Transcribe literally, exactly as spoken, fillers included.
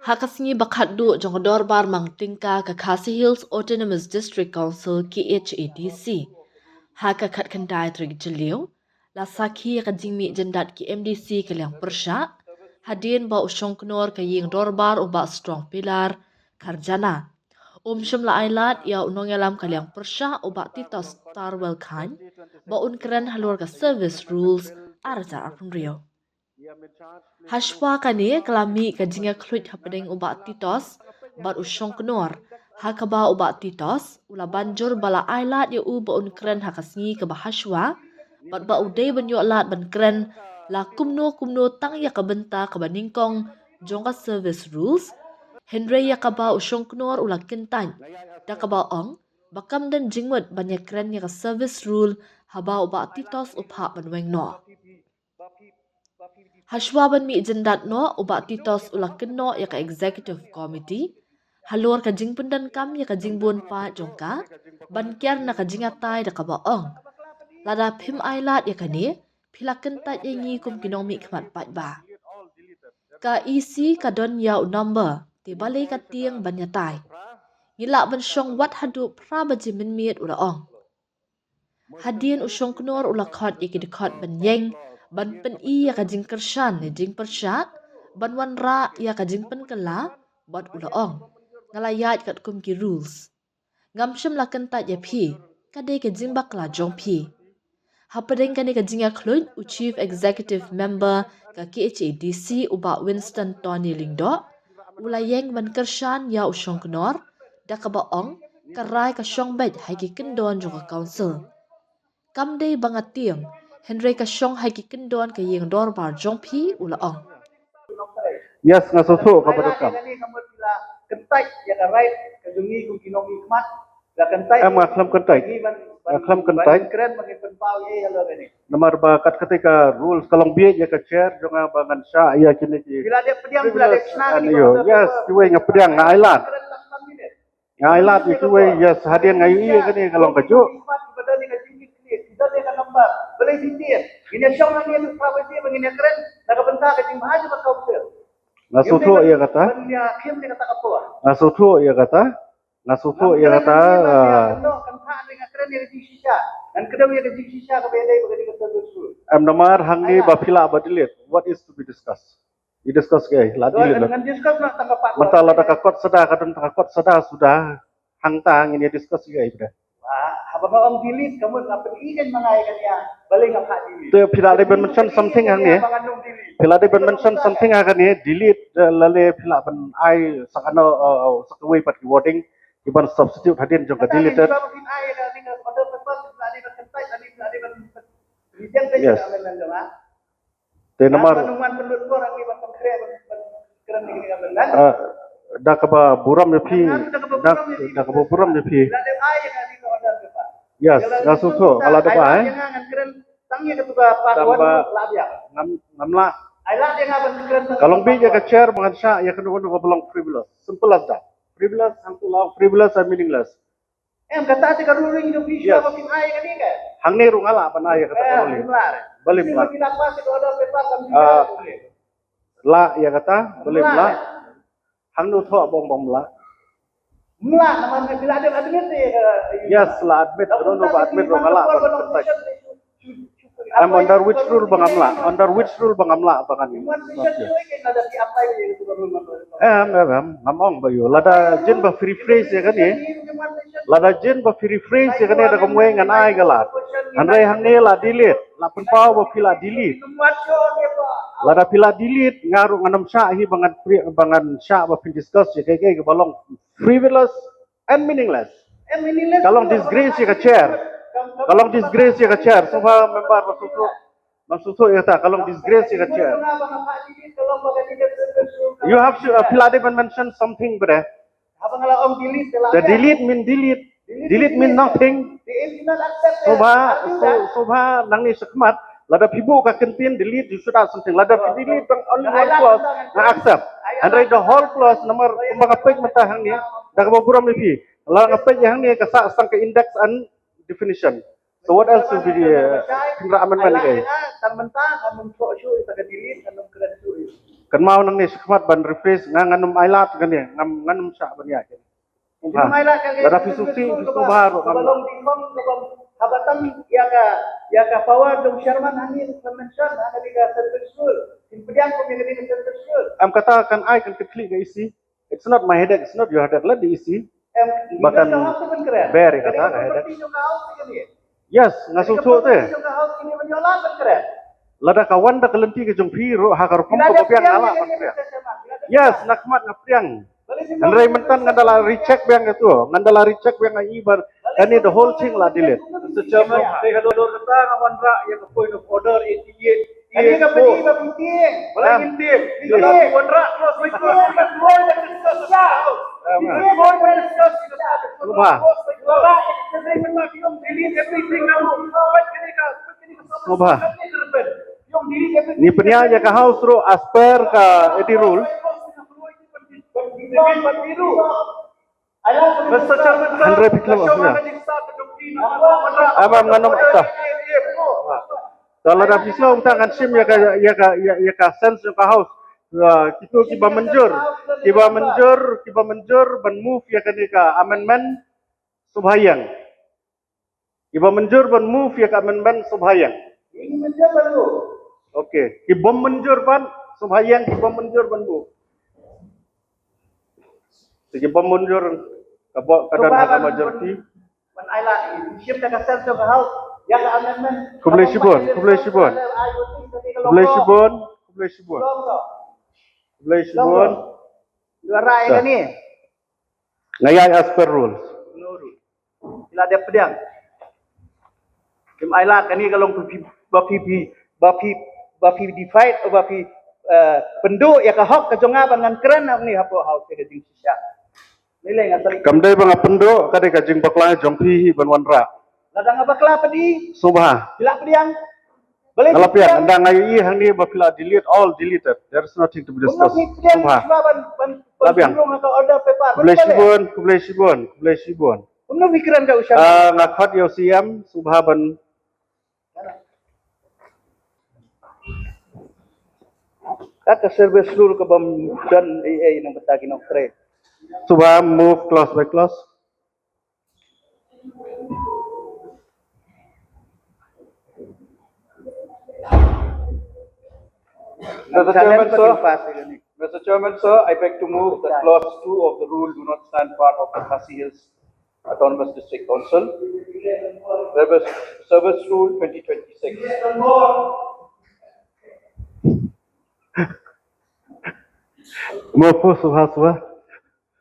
Ha ka sngi ba khatduh jong ka dorbar mang tyngka ka Khasi Hills Autonomous District Council, K H A D C, ha ka khatkhyndai tarik Jylliew, la sakhi ïa ka jingmih jyndat ki M D C ka liang pyrshah hadien ba u shongknor ka ïing dorbar u Bah Strong Pilar Kharjana um shym la ai lad ïa u nongïalam ka liang pyrshah u Bah Titos Tarwell Chyne ba un kren halor ka service rules ar hajar arphew hynriew. Hashwa kane ka la mih ka jingïakhluit hapdeng u Bah Titos bad u shongknor, ha kaba u Bah Titos u la ban jur ba la ai lad ïa u ba un kren ha ka sngi kaba hashwa bad ba u dei ban ïoh lad ban kren la kumno kumno tang ïa ka bynta kaba nyngkong jong ka service rules, hynrei ïa kaba u shongknor u la kyntait da kaba ong ba kam don jingmut ban ïakren ïa ka service rule haba u Bah Titos u phah ban weng noh. Hashwa ban mih jyndat noh, u Bah Titos u la kynnoh ïa ka Executive Committee halor ka jingpyndonkam ïa ka jingbun paid jong ka ban kiar na ka jingïatai da kaba ong, lada phim ai lad ïa kane, phi la kyntait ïa ngi kum ki nongmihkhmat paidbah. Ka E C ka don ïa u number, te balei ka tieng ban ïatai? Ngi lah ban shong wat haduh phra baje mynmiet, u la ong. Hadien u shongknor u la khot ïa ki dkhot ban ïeng ban pyni ïa ka jingkyrshan ne jingpyrshah, ban wanrah ïa ka jingpynkylla, bad u la ong, nga la ïaid katkum ki rules. Ngam shym la kyntait ïa phi, ka dei ka jingbakla jong phi. Hapdeng kane ka jingïakhluit, u Chief Executive Member ka K H A D C u Bah Winston Tony Lyngdoh u la ïeng ban kyrshan ïa u shongknor da kaba ong ka rai ka shong beit ha ki kyndon jong ka council. Kam dei ba nga tieng, hynrei ka shong ha ki kyndon ka ïing dorbar jong phi, u la ong. Yes, nga sngewthuh kaba donkam. Kyntait ïa ka right ka jong ngi kum ki nongmihkhmat. Em, nga khlem kyntait. Nga khlem kyntait. Namar ba kat kata ka rules ka long bieit ïa ka chair jong nga ba ngan shah ïa kine ki. Yes, kiwei nga pdiang, nga ai lad. Nga ai lad ïa kiwei, yes, hadien nga ïohi ïa kane ka long kajuh. Nga sngewthuh ïa kata. Nga sngewthuh ïa kata. Nga sngewthuh ïa kata. Ah. Em, namar hangne ba phi lah ba delete. What is to be discussed? I discuss kaei, la delete la. Mynta lada ka kot sada, ka don ka kot sada suda. Hangta ngin ïa discuss kaei pat. Te phi la dei ban mention something hangne. Phi la dei ban mention something hangne, delete, eh, lane phi la ban ai sa kano, eh, sa kawei pat ki wording ki ban substitute hadien jong ka deleted. Yes. Te namar, ah, da kaba burom ïa phi, da, da kaba burom ïa phi. Yes, nga sngewthuh, ka la da ba, eh. Tang ba ngam, ngam lah. Ka long bieit ïa ka chair ba ngan shah ïa kano kano kaba long frivolous. Simple as that. Frivolous, hangto long frivolous and meaningless. Em, kata te ka ruling jong phi shuwa ba phin ai kane ka. Hangne ruh nga lah ban ai ïa kata ka ruling. Balei ym lah? Lah ïa kata, balei ym lah? Hangno thoh ba ong ba ym lah? Ym lah, namar phi la admit ïa ka. Yes, la admit, ka don ba admit ruh nga lah ban kyntait. Em, under which rule ba ngam lah? Under which rule ba ngam lah ba ngan? Em, em, em, ngam ong ba ïoh. Lada jin ba phi rephrase ïa kane. Lada jin ba phi rephrase ïa kane da kumwei ngan ai ka lad. Hynrei hangne la delete, la pynpaw ba phi la delete. Lada phi la delete, nga ruh ngan ym shah hi ba ngan pre-, ba ngan shah ba phin discuss ïa kaei kaei kaba long frivolous and meaningless. Ka long disgrace ïa ka chair. Ka long disgrace ïa ka chair. Sngewbha member, ba sngewthuh, ba sngewthuh ïa kata, ka long disgrace ïa ka chair. You have to, uh, phi la dei ban mention something, bre. The delete mean delete. Delete mean nothing. Sngewbha, sngewbha nangne shakhmat. Lada phi buh ka kyntien delete, you should add something. Lada phi delete tang only one clause, nga accept. Hynrei the whole clause, namar kumba nga peit mynta hangne, da kaba burom ïa phi. Lada nga peit hangne ka sah tang ka index and definition. So what else should be, uh, pynrah amendment ïa kaei? Tang mynta nga nym thoh shuh ïa ka delete, nga nym kren shuh ïa. Kan mau nangne shakhmat ban rephrase, nga ngan ym ailad kane, ngam, ngan ym shah ban ïa kane. Ym ailad kane. Lada phi sngewsih, phi sngewbha ruh, ngam. Haba tam ïa ka, ïa ka power jong chairman hangne ka mention ha kane ka service rule. Phin pdiang kum ïa kane ka service rule. Em, kata kan ai kan kynthih ka E C. It's not my headache, it's not your headache. Let the E C. Em, ba kan bear ïa kata ka headache. Yes, nga sngewthuh te. Lada ka wan da ka lynti ka jong phi ruh ha ka rukom kaba biang nga lah ban pdiang. Yes, na khmat nga pdiang. Hynrei mynta ngan da la recheck biang ïa tu. Ngan da la recheck biang ïa i ba kane the whole thing la delete. Mister Chairman, te ka dur kata nga wanrah ïa ka point of order eighty-eight. Kane ka pynïaid ba pyntieng. Balei ngin tieng? Ngin tieng. Ngin tieng. Ngin tieng. Sngewbha. Sngewbha. Ngi pynïaid ïa ka House ruh as per ka A D rule. Hynrei phi khlem ïa. Am, am, ngan ym ta. Ta lada phi sngew ta ngan shim ïa ka, ïa ka, ïa, ïa ka sense jong ka House. Ah, kito kiba mynjur, kiba mynjur, kiba mynjur ban move ïa kane ka amendment, sngewbha ïeng. Kiba mynjur ban move ïa ka amendment, sngewbha ïeng. Okay. Kibym mynjur pat, sngewbha ïeng, kibym mynjur ban move. Te kibym mynjur ka ba ka don ha ka majority. Ban ai la, shim da ka sense of the House ïa ka amendment. Khublei shibun, khublei shibun. Khublei shibun, khublei shibun. Khublei shibun. Nga ïa as per rules. Phi la dep pdiang. Kim ai la kane ka long phi, ba phi, phi, ba phi, ba phi defied, ba phi, eh, pynduh ïa ka hok ka jong nga ban ngan kren hangne hapoh House ïa ka jingshisha. Lei lei nga sali. Kam dei ba nga pynduh, ka dei ka jingbakla jong phi hi ban wanrah. Lada nga bakla phi. Sngewbha. Phi la pdiang. Balei nga la pdiang, ynda nga ïohi hangne ba phi la delete, all deleted. There is nothing to be discussed. Sngewbha. Ban, ban, ban. Khublei shibun, khublei shibun, khublei shibun. Kumno phi kren ka u Sharma? Ah, nga khot ïa u C M, sngewbha ban. Kata service rule ka bym don ei ei nang bynta ki nongtrei. Sngewbha move clause by clause. Mister Chairman, sir, Mister Chairman, sir, I beg to move that clause two of the rule do not stand part of the Khasi Hills Autonomous District Council. Service, Service Rule twenty twenty-six. Mo po subha subha.